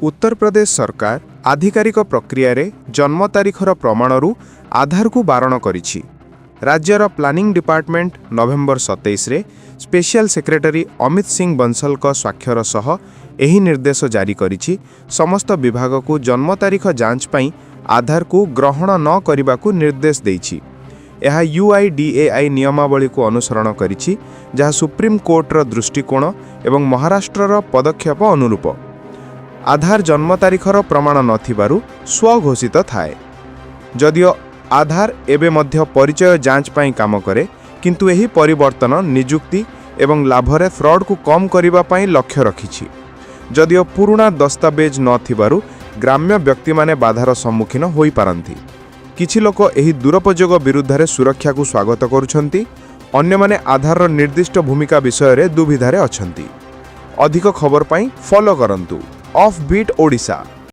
ଉତ୍ତରପ୍ରଦେଶ ସରକାର ଆଧିକାରିକ ପ୍ରକ୍ରିୟାରେ ଜନ୍ମ ତାରିଖର ପ୍ରମାଣରୁ ଆଧାରକୁ ବାରଣ କରିଛି। ରାଜ୍ୟର ପ୍ଲାନିଂ ଡିପାର୍ଟମେଣ୍ଟ ନଭେମ୍ବର 27ରେ ସ୍ପେଶିଆଲ ସେକ୍ରେଟାରୀ ଅମିତ ସିଂ ବଂଶଲଙ୍କ ସ୍ୱାକ୍ଷର ସହ ଏହି ନିର୍ଦ୍ଦେଶ ଜାରି କରିଛି। ସମସ୍ତ ବିଭାଗକୁ ଜନ୍ମ ତାରିଖ ଯାଞ୍ଚ ପାଇଁ ଆଧାରକୁ ଗ୍ରହଣ ନ କରିବାକୁ ନିର୍ଦ୍ଦେଶ ଦେଇଛି। ଏହା ୟୁଆଇଡିଏଆଇ ନିୟମାବଳୀକୁ ଅନୁସରଣ କରିଛି, ଯାହା ସୁପ୍ରିମକୋର୍ଟର ଦୃଷ୍ଟିକୋଣ ଏବଂ ମହାରାଷ୍ଟ୍ରର ପଦକ୍ଷେପ ଅନୁରୂପ। ଆଧାର ଜନ୍ମ ତାରିଖର ପ୍ରମାଣ ନଥିବାରୁ ସ୍ୱଘୋଷିତ ଥାଏ। ଯଦିଓ ଆଧାର ଏବେ ମଧ୍ୟ ପରିଚୟ ଯାଞ୍ଚ ପାଇଁ କାମ କରେ, କିନ୍ତୁ ଏହି ପରିବର୍ତ୍ତନ ନିଯୁକ୍ତି ଏବଂ ଲାଭରେ ଫ୍ରଡ୍କୁ କମ୍ କରିବା ପାଇଁ ଲକ୍ଷ୍ୟ ରଖିଛି। ଯଦିଓ ପୁରୁଣା ଦସ୍ତାବେଜ ନଥିବାରୁ ଗ୍ରାମ୍ୟ ବ୍ୟକ୍ତିମାନେ ବାଧାର ସମ୍ମୁଖୀନ ହୋଇପାରନ୍ତି। କିଛି ଲୋକ ଏହି ଦୁରୁପଯୋଗ ବିରୁଦ୍ଧରେ ସୁରକ୍ଷାକୁ ସ୍ୱାଗତ କରୁଛନ୍ତି, ଅନ୍ୟମାନେ ଆଧାରର ନିର୍ଦ୍ଦିଷ୍ଟ ଭୂମିକା ବିଷୟରେ ଦୁବିଧାରେ ଅଛନ୍ତି। ଅଧିକ ଖବର ପାଇଁ ଫଲୋ କରନ୍ତୁ ଅଫ୍ ବିଟ୍ ଓଡ଼ିଶା।